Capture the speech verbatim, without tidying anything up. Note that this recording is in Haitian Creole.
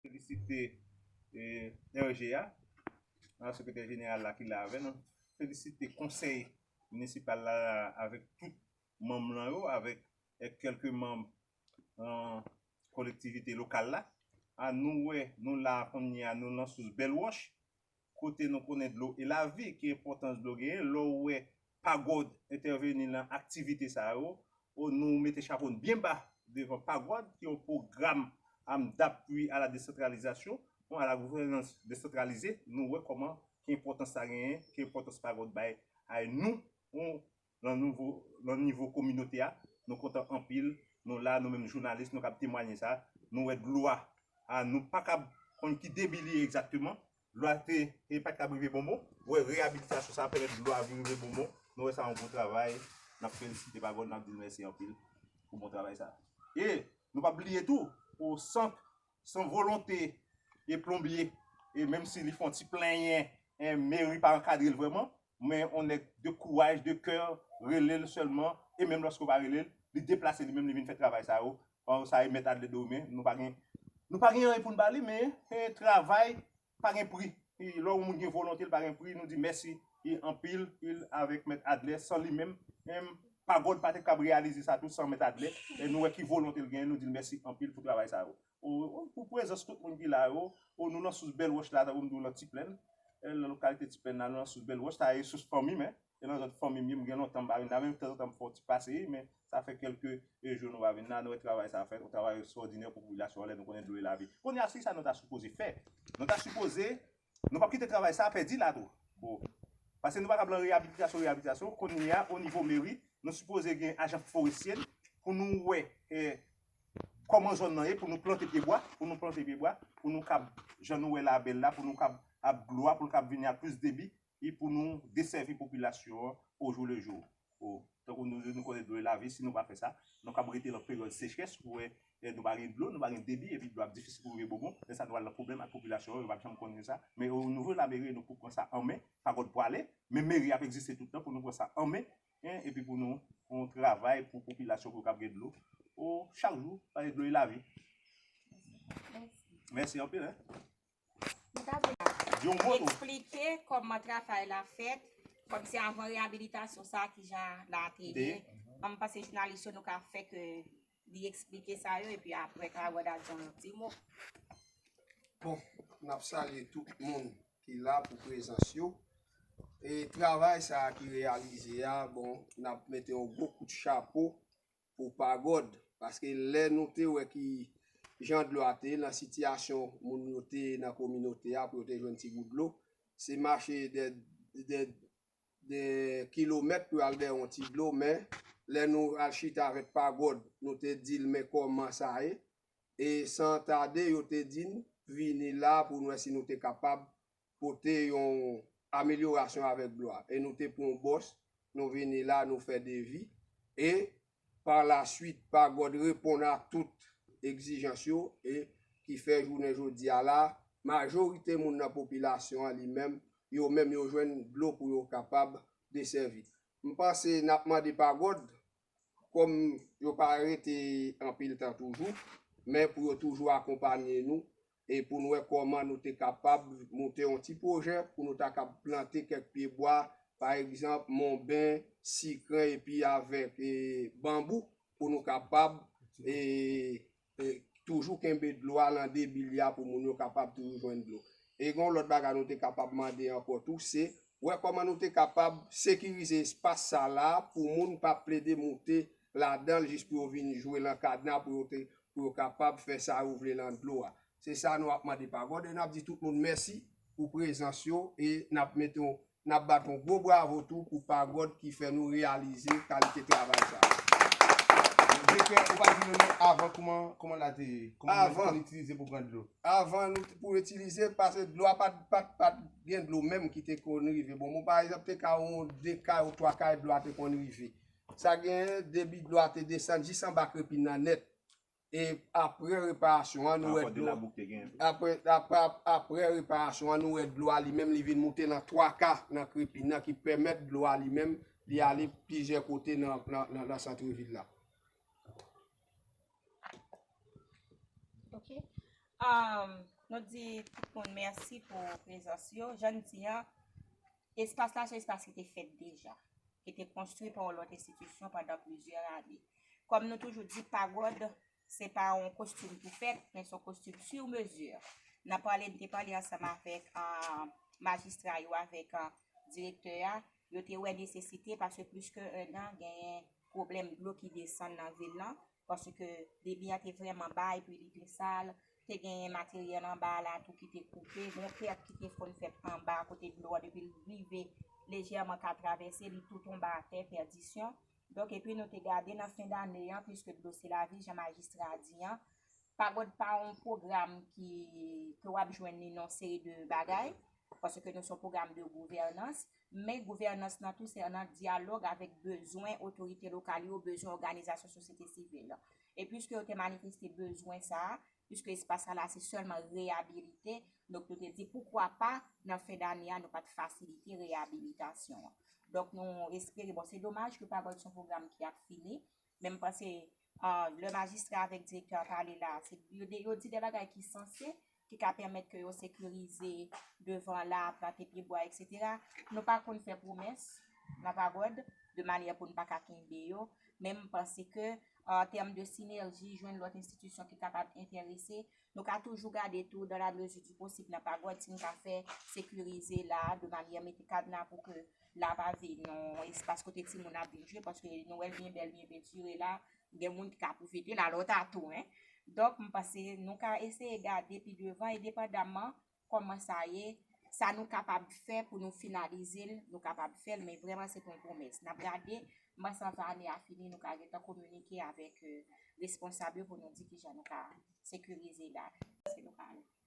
Felisite eh, R G a, a sekretè jeneral la ki la avè nou. Felisite konsèy minisipal la avèk tout manm lan yo, avèk eh, kèlke manm eh, kolektivite lokal la. A nou wè, nou la kounye a, nou nan sous Bèl Wòch, kote nou konnen dlo e lavi, ki enpòtans dlo genyen. Lè w wè Pagòd entèveni nan aktivite sa yo, o, nou mete chapo n byen ba devan Pagòd, ki yon pwogram am, d'appui à la décentralisation, bon, à la gouvernance décentralisée. Nou wè kòman, ki enpòtans sa genyen, ki enpòtans Pagòd bay a nou, on, nan nivo, nan nivo kominote a. Nou kontan anpil. Nou la, nou menm jounalis, nou kab temwanye sa. Nou wè dlo a, a nou pa kab konn ki debi li ye egzakteman. Dlo a te, te pa t kab rive bonbon. Wè reyabilitasyon sa a pèmèt dlo a vin rive bonbon. Nou wè sa yon bon travay. N ap felisite Pagòd, n ap di l mèsi anpil pou bon travay sa a. E nou p ap bliye tou, pou sant san volonte e plonbye, e menm si li fè yon ti plenyen, en, meri pa ankadre l vrèman, men on nèg de kouraj, de kè, rele l sèlman, e menm lòske w pa rele l, li deplase li menm, li vin fè travay sa yo. An, sa e mèt Adlè Domen, nou pa gen, nou pa gen anyen pou n ba li, men, en, travay pa gen pri. E lè yon moun gen volonte, li pa gen pri, nou di mèsi e anpil, pil avèk mèt Adlè. San li menm, menm Pagòd pa te kab reyalize sa tou san mèt Adlè. E nou wè ki volonte l genyen, nou di l mèsi anpil pou travay sa yo. O, o, pou prezans tout moun ki la yo, o, nou nan sous Bèl Wòch la, tankou m di w, nan Ti Plèn, e, nan lokalite Ti Plèn la, nou nan sous Bèl Wòch, sa e sous fanmi m, en. E nan zòn fanmi m ye, m gen lontan m pa vin la, menm tanzantan m fè yon ti pase, men sa fè kèlke, e, jou nou pa vin la, nou wè travay sa fèt, yon travay ekstraòdinè pou popilasyon an, lè nou konnen dlo e lavi. Kounye a, se sa nou ta sipoze fè. Nou ta sipoze, nou p ap kite travay sa pèdi la tou. Bon, paske nou pa kab nan reyabilitasyon, reyabilitasyon, kounye a, o nivo meri, nou sipoze gen ajans forestye pou nou wè, e, kòman zòn nan ye, pou nou plante pyebwa, pou nou plante pyebwa, pou nou kab, jan nou wè labèl la, pou nou kab ap dlo a, pou l kab vini ak plis debi, e pou nou desèvi popilasyon an au jour le jour. O, tankou nou, nou konnen dlo e lavi, si nou pa fè sa, nou kab rete nan peryòd sechrès, ou wè, e nou pa gen dlo, nou pa gen debi, epi dlo ap difisil pou rive bonbon, lè sa nou al nan pwoblèm ak popilasyon an, yo p ap janm konnen sa. Men o nivo lameri, nou pou pran sa an men, Pagòd pwale, men meri ap egziste tout tan pou nou pran sa an men, en, epi pou nou, pou nou travay pou popilasyon pou yo kab gen dlo. O, chak jou, paske dlo e lavi. Mèsi anpil, en. M ta vle eksplike kòman travay la fèt, kòmsi avan reyabilitasyon sa, kijan la te ye. Ban m pase jounalis yo, nou ka fè ke li eksplike sa yo, epi apre Pagòd a di yon ti mo. Bon, n ap salye tout moun ki la pou prezans yo. E travay sa a ki reyalize a, bon, n ap mete yon gwo kout chapo pou Pagòd, paske lè nou te wè ki jan dlo a te ye, nan sitiyasyon moun yo te ye nan kominote a pou yo te jwenn ti gout dlo, se mache de, de, de kilomèt pou yo al dèyè yon ti dlo, men lè nou al chita avèk Pagòd, nou te di l men kòman sa ye, e san tade yo te di n vini la pou n wè si nou te kapab pote yon amelyorasyon avèk dlo a. E nou te pran yon bòs, nou vini la, nou fè devi. E pa la swit, Pagòd reponn a tout egzijans yo, e ki fè jounen jodi a la, majorite moun nan popilasyon an li menm, yo menm yo jwenn dlo pou yo kapab desèvi. M panse n ap mande Pagòd, kòm yo pa rete anpil tan toujou, men pou yo toujou akonpanye nou, e pou n wè kòman nou te kapab monte yon ti pwojè pou nou ta kab plante kèk pyebwa, pa egzanp, monben, sikren, epi avèk, e, banbou, pou nou kapab, e, e, toujou kenbe dlo a nan debi li a pou moun yo kapab toujou jwenn dlo. E gen yon lòt bagay nou te kapab mande ankò tou, se wè kòman nou te kapab sekirize espas sa la pou moun pa plede moute ladan l jis pou yo vin jwe lan kadna pou yo te, pou yo kapab fè sa yo vle lan dlo a. Se sa nou ap mande Pagòd e n ap di tout moun mèsi pou prezans yo e n ap mete yon, n ap bat yon gwo bravo tou pou Pagòd ki fè nou reyalize kalite travay sa a. Direktè, ou pa di nou non avan kòman, kòman la te ye? Kòman nou te konn itilize pou pran dlo? Avan nou te pou itilize, paske dlo a pa t, pa t, pa t gen dlo menm ki te konn rive. Bon, mwen pa egzanp, te ka yon de kay ou twa kay dlo a te konn rive. Sa genyen, debi dlo a te desann jis anba krepin nan nèt. E apre reparasyon an, nou wè dlo. Apre, apre, apre reparasyon an, nou wè dlo a li menm, li vin moute nan twa ka nan krepin nan ki pèmèt dlo a li menm, li ale plizyè kote nan, nan, nan, nan sant vil la. Ok. Um, nou di tout moun mèsi pou prezans yo. Jan n di an, espas la se espas ki te fèt deja, ki te konstwi pa yon lòt enstitisyon pandan plizyè ane. Kòm nou toujou di, pagòd, se pa yon kostim pou fèt, men se yon kostim sur mesure. N a pale, n te pale ansanm avèk uh, majistra yo, avèk uh, direktè a, yo te wè nesesite paske plis ke ennan genyen pwoblèm dlo ki desann nan vil lan, paske debi an te vrèman ba epi li te sal, te genyen materyèl anba la tou ki te koupe, gen pèt ki te konn fèt anba kote dlo an depi l rive lejèman ka travèse, li tou tonbe atè, pèdisyon. Donk, epi nou te gade nan fen dane an, piske dlo se lavi, jan majistra a di an, pagòd pa yon pwogram ki, ke w ap jwenn li nan yon seri de bagay, paske nou se yon pwogram de gouvènans, men gouvènans nan tou se nan dyalòg avèk bezwen otorite lokal yo, bezwen òganizasyon sosyete sivil. E piske yo te manifeste bezwen sa a, piske espas sa la se sèlman reyabilite, donk nou te di poukwa pa nan fen dane a nou pa t fasilite reyabilitasyon an. Donk nou espere, bon, se domaj ke pagòd se yon pwogram ki ap fini, men m panse uh, lè majistra avèk direktè a pale la, se, yo, de, yo di de bagay ki sanse, ki ka pèmèt ke yo sekirize devan la, plante pyebwa, etsetera. Nou pa konn fè pwomès nan pagòd, de manyè pou n pa ka kenbe yo, men m panse ke an tèm de sinèji, jwenn lòt enstitisyon ki kapab enterese, nou ka toujou gade tou, dans la mesure du possible, nan pagòd, si n ka fè sekirize la, de manyè mete kadna pou ke la pa vin yon espas kote timoun ap vin jwe, paske nou wè l byen bèl, byen pentire la, gen moun ki ka pwofite la, lòt a tou, en. Donk, m panse nou ka eseye gade pi devan, endepandamman kòman sa ye, sa nou kapab fè pou nou finalize l, nou kapab fè l, men vrèman se pa yon pwomès. N ap gade, m panse anvan ane a fini, nou ka gentan kominike avèk euh, responsab yo pou nou di kijan nou ka sekirize la. Se nou ka ale.